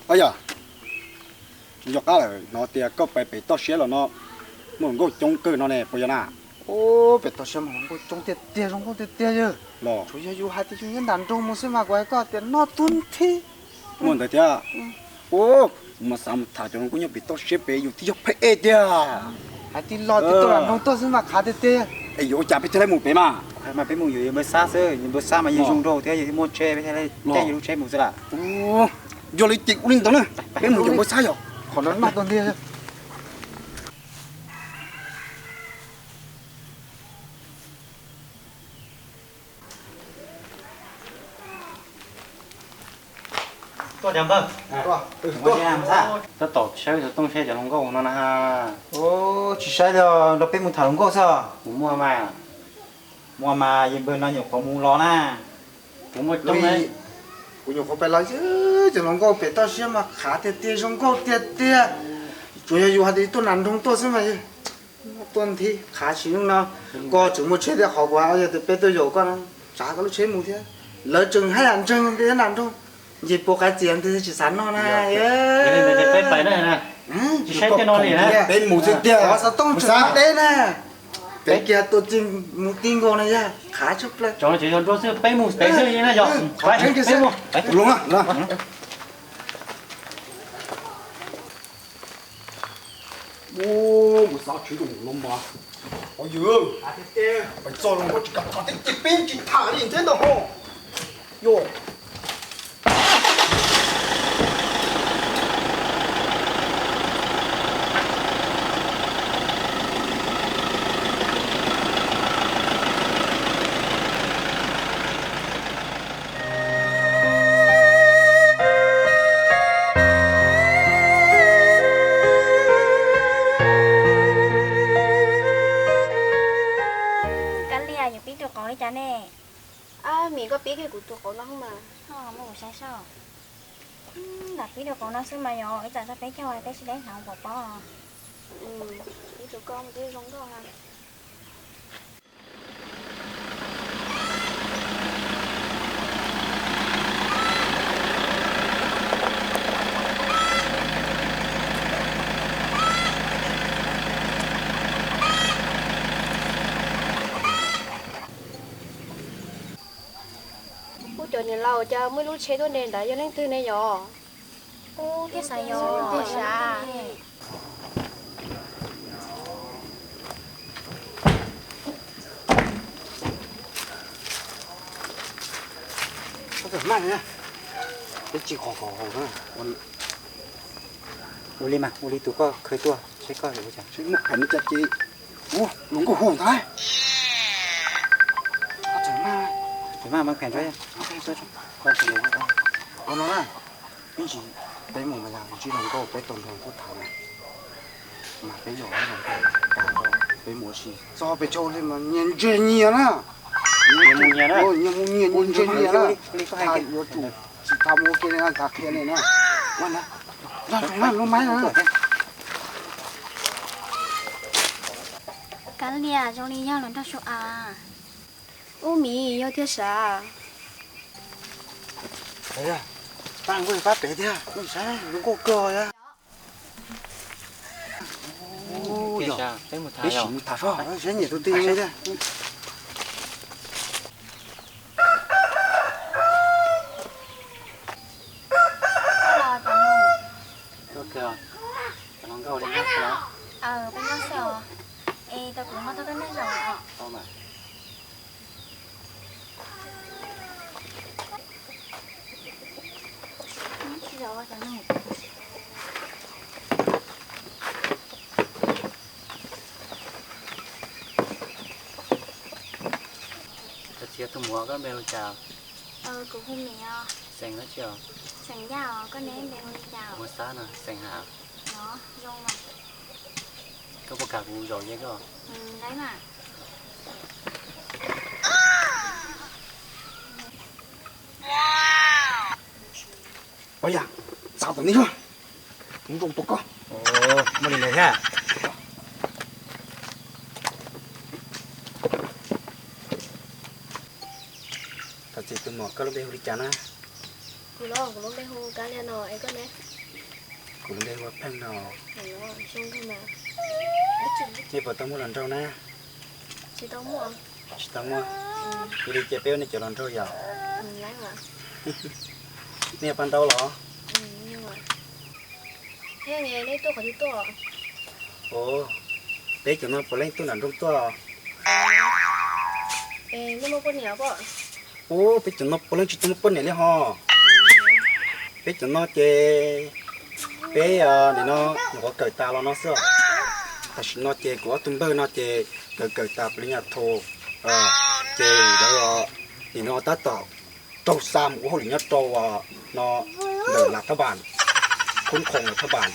Ob yog, tsis nco qab lawm, hnov tias koj pem pem toj siab los no muaj hluas nkauj coob kawg no ne, puas yog na? Ub, pem toj siab mas hluas nkauj coob tiag tiag, zoo nkauj tiag tiag yawg. Los tsuas yog yus hais tias yus nyob nram nroog mus xwb mas kuv hais koj tias noj tuag nthi. Muaj ntawd thiab. Ub, kuv mas xav mus tham cov hluas nkauj nyob pem toj siab pem, yus thiaj yog phab ej tiag. Hais tij los tias tuaj nram nroog tuaj xwb mas qhav tiag tiag. Es yuav ua cas peb thiaj li mus pem mas? Mas peb mus yuav npawg Xab xwb, npawg Xab mas yeej zoo nraug thiab, yog muaj tsheb peb thiaj li caij yus lub tsheb mus xwb las. Yog li ces ua li ntawd na, peb mus yuav npawg Xab yog. Qhov no noj tuag nthi. Tuaj cov npawg. Tab tom saib tus Tooj saib cov hluas nkauj no na. Tsis saib li, nrog peb mus tham hluas nkauj xwb. Kuv muaj mas, muaj mas yog npawg no nyuam qhuav mus los na. Kuv muaj coob, kuv nyuam qhuav pais los xwb, cov hluas nkauj pem toj siab mas qhav tiag tiag, zoo nkauj tiag tiag. Tsuas yog yus hais tias tuaj nram nroog tuaj xwb mas tuag nthi qhav sim neej no. Koj tseem muaj tsheb thiab, qhov kuv hais yog tias peb tuaj yaum koj, tsav koj lub tsheb mus thiab. Lawv tseem haj yam ntseeg tias nram nroog nce puas qaib txias thiaj tsis xav noj na. Peb mus xwb tiag. Xov tooj tseem pab deb na. Peb kiag tua txij mus tib nkaus na yog qhav tshaj plaws. Cov no tseem yog nruab xwb, peb mus pem xwb na yog. Peb mus. Mus xav tshwv tus no mas. Ua yog pais txog los koj tsis kam tham tej ces peb tsis tham li thiab ntag ho. Yog. Kab Lias, yuav pib tus qauv li cas ne? Mim, koj pib kiag kuv tus qauv no mas. Muab kuv saib seb. Lam pib tus qauv no xwb mas yog ib tsam txog peb caug peb tsis deb hnav pom pob. Pib tus koj mas twb zoo nkauj na. Ub, cov niam laus, cas muaj ib lub tsheb tuaj nres ntawd yog leej twg ne yom? Ub, thiaj xav yog tiag sav. Peb tsis qhov qhov haus na. Ua li mas, ua li tus koj khawb tuaj seb koj ua cas. Seb muaj phem li cas ces ua hluas nkauj hu ntag. Phem mas, phem. Ua no na, ib ntsis peb mus mas yog ntsib hluas nkauj peb tau nrog nkauj tham na. Mas peb yog hluas nkauj tas rau peb mus ua si txog pes tsawg li mas nyias ntsia nyias na. Nyias mus nyias, nyias mus nyias, nyias ntsia nyias na. Yuav tsum tsis tham mus ua ke li, tham qhia li na. Ua ntag, nrog zoo na, lub maib na. Kab Lias, zoo li yog los nrog su as. Ub, Mim, yog thiab sav. Pab nkauj pab pem thiab, nkauj saib zoo nkauj kawg thiab. Peb sim mus tham seb nyiam tus twg thiab. Peb nyob xwb os. Es tau kuv noj tau koj noj zaum os. Koj txiv tus muam, koj npe hu cas? Kuv hu Mim os. Xeem dab tsi os? Xeem Yaj os, koj ne, npe hu li cas? Muam Xab no, xeem Ham. Los zoo mas. Koj puas kam kuv zaum ze koj? Laib mas. Ua yam, txav tom nej lub, kuv zoo tus koj. Muaj li ntawd thiab. Thov txim tus muam, koj lub npe hu li cas na? Kuv los, kuv lub npe hu Kab Lia no, es koj ne? Kuv lub npe hu ua Pheej no. Nej puas tau muaj hluas nraug na? Tsis tau muaj. Yog li ces peb ua nej cov hluas nraug yom? Nej yog pab ntaub los? Ua, peb cov no puav leej tuaj nram nroog tuaj. Ua, peb cov no puav leej tsis tau muaj poj niam li ho. Peb cov no ces peb nim no nyuam qhuav kawm tas los no xwb. Tam sim no ces kuv ob tug npawg no ces kawm kawm tas pes nyuam thaum, ces lawv nim no tab tom raug xa mus ua hauj lwm nyob rau no ntawm Lav Thab Npas, khub khoom Lav Thab Npas.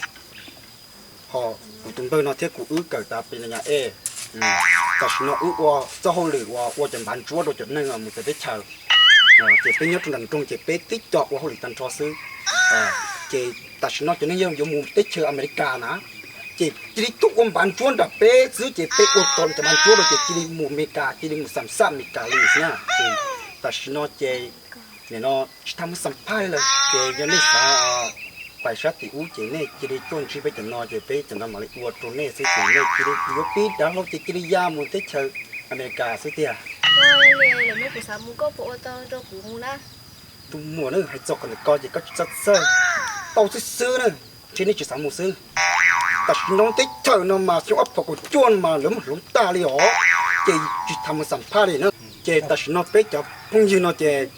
Ho kuv tus npawg no thiab kuv wb kawm tas pes nyuam e, tam sim no wb ua txoj hauj lwm uas ua cov npav ntsuab rau cov neeg mus txawv teb chaws. Ces peb nyob rau nram nroog ces peb tib co ua hauj lwm tag nrho xwb. Ces tam sim no cov neeg yog yuav mus teb chaws Amelikas na, ces cia li tuaj ua npav ntsuab nram peb xwb, ces peb ua tau cov npav ntsuab rau ces cia li mus Amelikas, cia li mus xam xaj Amelikas li xwb na. Tam sim no ces nim no tsis tau muaj xam phaj li lawm, ces yog nej xav pais sab tim ub ces nej cia li tuaj ntsib peb cov no, ces peb cov no mam li ua rau nej xwb, ces nej cia li yuav pib dav hlau ces cia li ya mus teb chaws Amelikas xwb tiag. Tus muam na, hais txog qhov ntawm ko ces koj tsis txhob txhawj, tau xwb xwb na, ntshe nej tsis xav mus xwb. Tam sim no teb chaws no mas xyoo ob phav kaum cuaj no mas lawv muab hloov tag li os, ces tsis tas mus xam phaj li na. Ces tam sim no peb cov phooj ywg no ces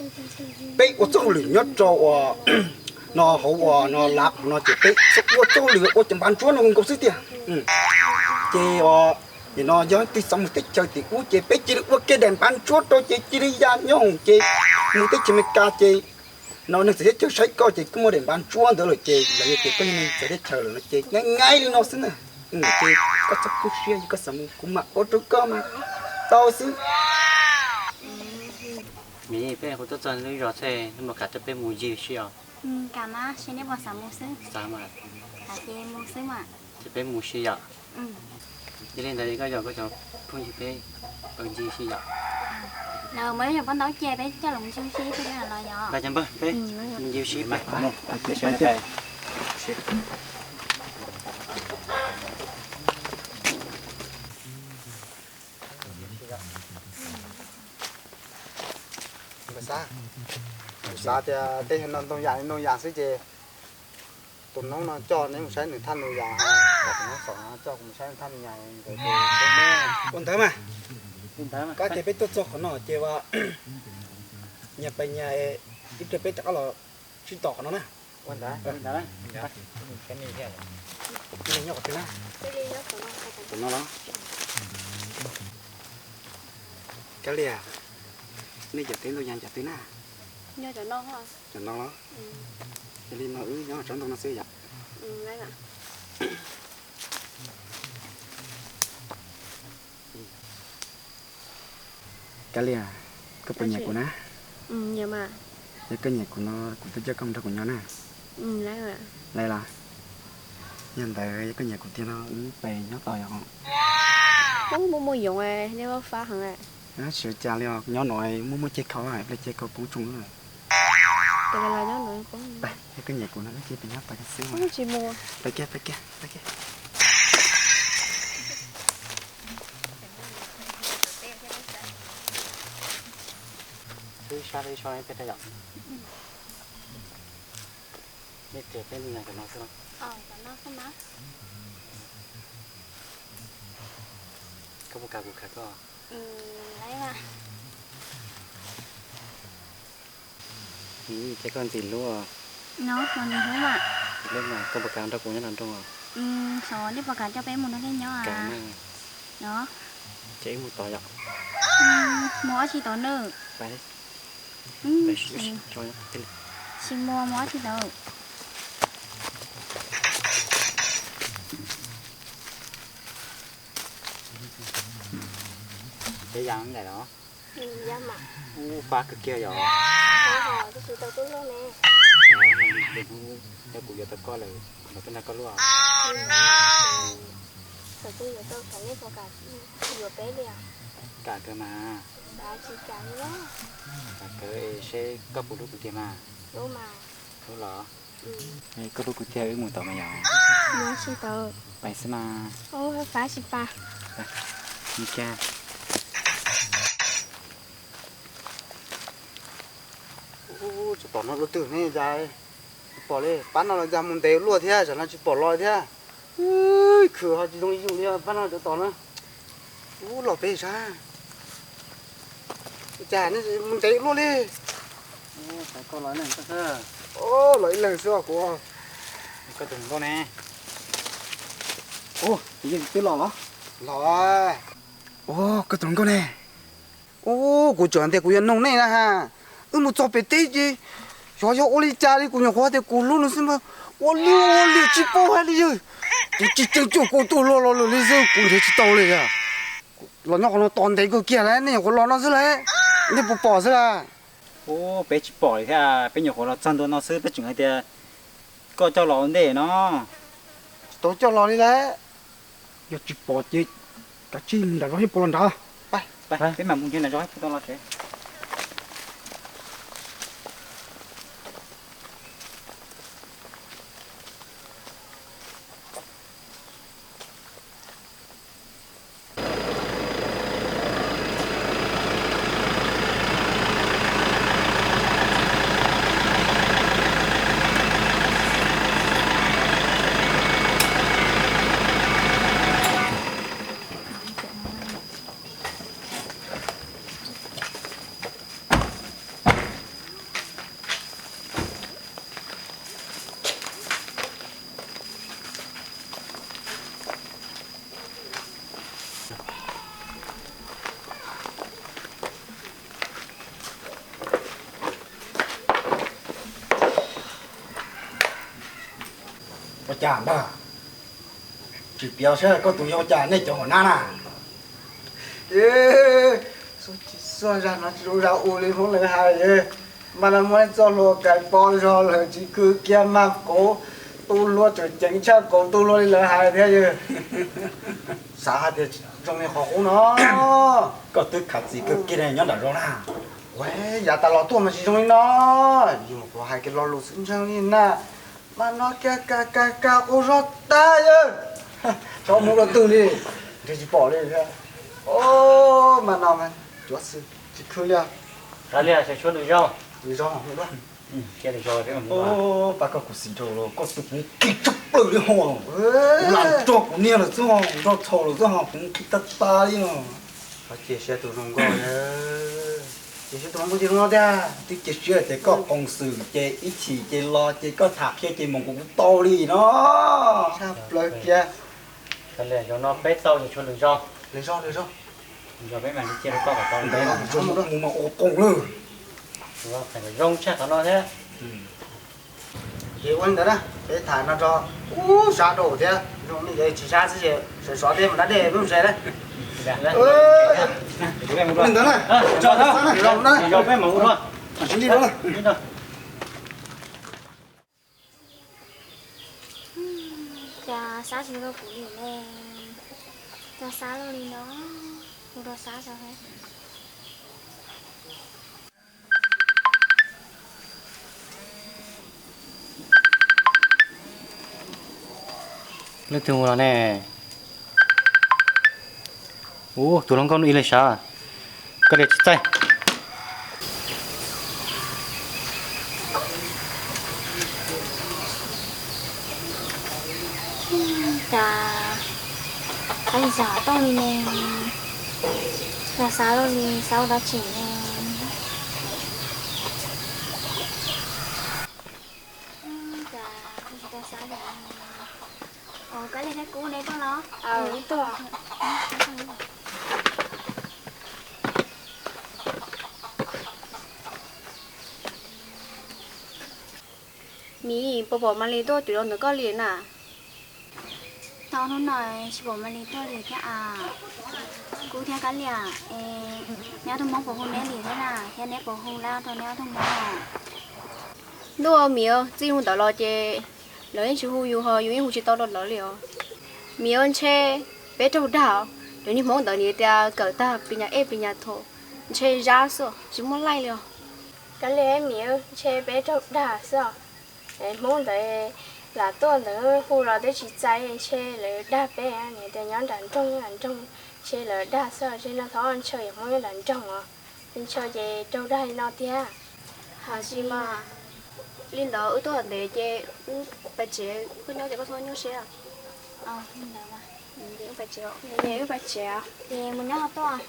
peb ua txoj hauj lwm nyob rau uas no hauv uas no Lav no ces peb ua txoj hauj lwm ua cov npav ntsuab no nkaus xwb tiag. Ces nim no yog twg xav mus teb chaws tim ub ces peb cia li ua kiag daim npav ntsuab rau ces cia li ya nyob hoom ces mus teb chaws Amelikas ces no neeg txawv teb chaws saib koj ces koj muaj daim npav ntsuab ntawd lawm ces lawv tias koj yog neeg txawv teb chaws lawm no ces nyaib nyaib li no xwb na. Ces koj txhob kub siab, yog koj xav mus kuv mam ua rau koj mas tau xwb. Miv, peb kuv tuaj txog lub zos txhej, nej puas kam coj peb mus ncig sib os? Kam mas, seb nej puas xav mus xwb. Xav mas. Ces mus xwb mas. Ces peb mus sib yom. Yog li ntawd koj yog koj cov phooj ywg peb ncig sib yom. Lawv muaj ib cov paj ntaub ces peb coj los mus ncig sib thiaj li los yom. Peb cov npawg peb mus ncig sib peb. Kuv xav tias tej no ntoo yam li ntoo yam xwb ces tus noob no coj neb mus saib nws thaj ntoo yam, tus noob xom no coj kuv mus saib nws thaj ntoo yam. Ua ntawd mas, koj tias peb tuaj txog qhov no ces ua nyias pais nyias, ib pliag peb rov qab los sib tom qhov no na. Ua ntawd, ua ntawd. Cia li nyob qhov twg na? Tus no los? Kab Lia, nej cov teb ntoo yam cov twg na? Cov no los? Cia li no wb nyob tsob ntoo no xwb yom. Kab Lia, koj puas nyiam kuv na? Yog koj nyiam kuv no kuv twb coj koj mus nrog kuv nyob na. Lawm los? Yog ntawd yog koj nyiam kuv tiag no wb pais nyob tos yom. Muaj muaj yoov, nej fab heev. Tsis ua cas li os, nyob no muaj muaj ceg khau, ib pliag ceg khau poob tsoo lawm. Yog koj nyiam kuv no wb cia li pais nyob tos xwb. Pais kiag, pais kiag, pais kiag. Wb sab wb so peb rau yom. Nej tias peb ntoo yam cov no xwb los? Koj puas kam kuv khaws koj? Ces koj ntxim hlub os. Ntxim hlub mas. Koj puas kam nrog kuv nyob nram nroog os? Xyov nej puas kam coj peb mus nrog nej nyob. Kam na. Ces wb mus tod yom. Mus ob tsi tod na. Tsis mus, mus ob tsi tod. Peb ya ncaim los? Ub, fab kawg kiag yom. Tab sis tau tub hlob ne. Yog kuv yuav tau koj lawm los peb nrog koj luaj. Thaum twg yuav tau, thaum nej puas kam yuav peb li os? Kam kawg mas. Tsis kam li los? Kam kawg, seb koj puas hlub kuv tiag mas. Hlub mas. Los, koj hlub kuv tiag, wb mus tod mas yom? Pais xwb mas. Ua cas tsov tom no luaj twg ne, cas tsis pom li. Pab no los cas mus ntev luaj thiab, tsam no tsis pom los thiab. Khwv ho tsis zoo ib yam li pab no tsov tom na. Ub, los pem sab. Cas mus ntev luaj li. Los ib leeg xwb os kuv. Koj tus hluas nkauj ne? Ub, twb los los? Los. Ub, koj tus hluas nkauj ne? Ub, kuv tseem tias kuv yuav noog nej na ha. Wb mus txog pem teb ces xyov yog ua li cas li, kuv nyuam qhuav tias kuv hlub nws xwb mas ua li ua li tsis paub hais li yawg. Kuv tsis ceeb cuag kuv tus hluas los lawm li xwb, kuv nrhiav tsis tau li. Los nyob qhov no tos ntev kawg kiag lawm, nej nyuam qhuav los no xwb lawm, nej puas pom xwb las? Ub, peb tsis pom li thiab, peb nyuam qhuav los txog ntua no xwb, peb tseem hais tias koj coj los ua ntej no. Tsis tau coj los li lawm. Yog tsis pom ces kav tsij mus nram zos thiab puas los nrad. Peb mam mus nrhiav nram zos thiab puas tau los tsev. Ua cas ntag? Tsis piav saib koj tus yog ua cas nej cov hom nab na. Xub tsis xub, zaj no tsis zoo zaj ua li Hmoob lawv hais. Mas no muaj ib txoj hlua kais pob zog lawm tsis khw kiag mag kauv, tu hlua tseem ceev tshaj kauv tu hlua li lawv hais thiab yawg. Xav hais tias zoo li qhov qub no. Koj twb khav txiv kawg kiag nyob nram zos na. Ua, yav tas los tuaj mas tsis zoo li no. Yus nyuam qhuav hais kiag lo lus xwb ntseeg li na. Mas no kag kag kag kag qub zog tag yawg. Tso mus rau twg li, nrhiav tsis pom li thiab. Mas no mas cuav xwb tsis khw li. Lwm zaus, lwm zaus. Pab koj kuv xis rau los koj tus kuv kis tshaj plaws li ho. Kuv lam nrog kuv niag lawm xwb ho, nrog txhaum lawm xwb ho, kuv kis tag tag li no. Cia siab tus hluas nkauj, cia siab tus hluas nkauj ces zoo no tiag. Twb cia siab tias koj qoos xwm ces ib chim ces los ces koj tham qhia ces mus kuv kuv tau li no. Tshaj plaws kiag. Zaum no peb tau ces tshuav lwm zaus. Lwm zaus, lwm zaus. Lwm zaus peb mam li cia rau koj kom tau. Ntawd mus mas ua qoos lawm. Zoo tshaj qhov no thiab. Ces ua li ntawd na, peb tham no tso. Ub, sab rau thiab, zoo li tsis sab xwb ces sawv sov tej mus da dej peb mus tsev na. Ua li ntawd na, tso na, peb mam ua. Cas Xab tsis hu rau kuv li ne? Cas Xab los li no, hu rau Xab tso. Leej twg hu los ne? Ub, tus hluas nkauj ib leeg sav, koj li tsis txaij. Cas Xab tsis xav hov tooj li ne? Cas Xab los li, Xab ua dab tsi ne? Cas tsis tau Xab li. Ua koj li thiab kub ne koj los? Miv, puas pom Malis tuaj twm los ntawm koj li na? Tau hnub no tsis pom Malis tuaj li thiab as. Kub thiab Kab Liam, neb ob tug Hmoob puas hu neb li thiab na, thiab neb puas hu lawv rau neb ob tug Hmoob? Ntuj, Miv, txij hnub ntawd los ces lawv yeej tsis hu yus ho yus yeej hu tsis tau rau lawv li os. Miv, ntshe peb raug dag, cov niag Hmoob ntawd nws tias kawm tag pis nyas ej pis nyas thaum ntshe zab xwb tsis muaj laij li os. Kab Liam, Miv, ntshe peb raug dag xwb os. Hmoob ntawd lam tuaj ntawd hu los twb tsis txais, ntshe lawv dag peb, niam tias nyob nram nroog nram nroog, ntshe lawv dag xwb, ntshe no thov ntshaw yog Hmoob nyob nram nroog os, ntshaw ces raug dag li no tiag. Hais tsis mas, li ntawd wb tuaj ntev ces wb pais tsev, koj nyob ces koj txhob nyuaj siab. Wb pais tsev, wb pais tsev. Ces mus nyob tuaj.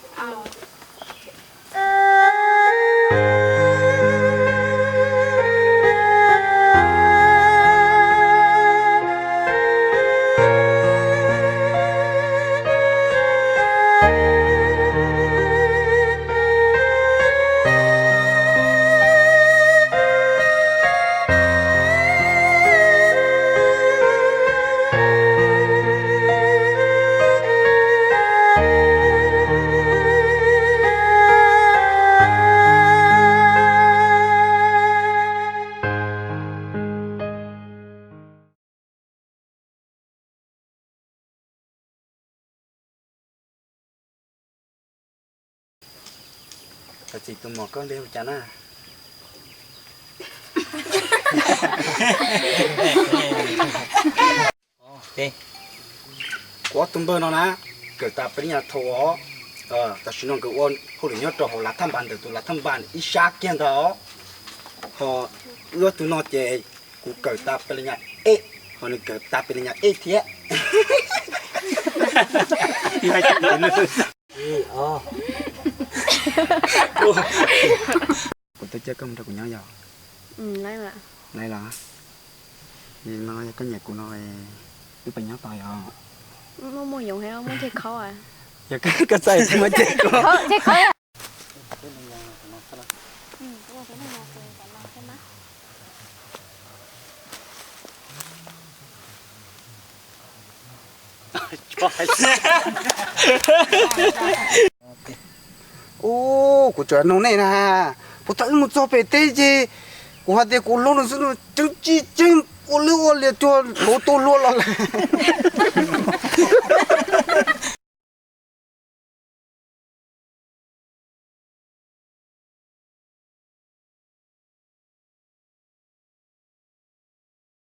Thov txim tus muam, koj npe hu cas na? Kuv ob tug npawg no na, kawm tas peb li nyas thaum os, tam sim no nkawd ua hauj lwm nyob rau hauv lav thaj npas ntawm tus lav thaj npas ib sab kiag ntag os. Ho wb ob tug no ces kuv kawm tas peb li nyas ej, ho nws kawm tas peb li nyas ej thiab. Kuv tuaj coj koj mus nrog kuv nyob yog? Lawm los, no yog koj nyiam kuv no, wb pais nyob tod yog? Muaj muaj yoov, muaj ceg khaub. Yog koj txawj thiaj muaj ceg khaub. Ub, kuv tsuas nug nej na, puas tau wb mus txog pem teb ces kuv hais tias kuv hlub nws xwb, nws ceeb tsis ceeb ua lwb ua lias cuag hluav taws luaj los lawm.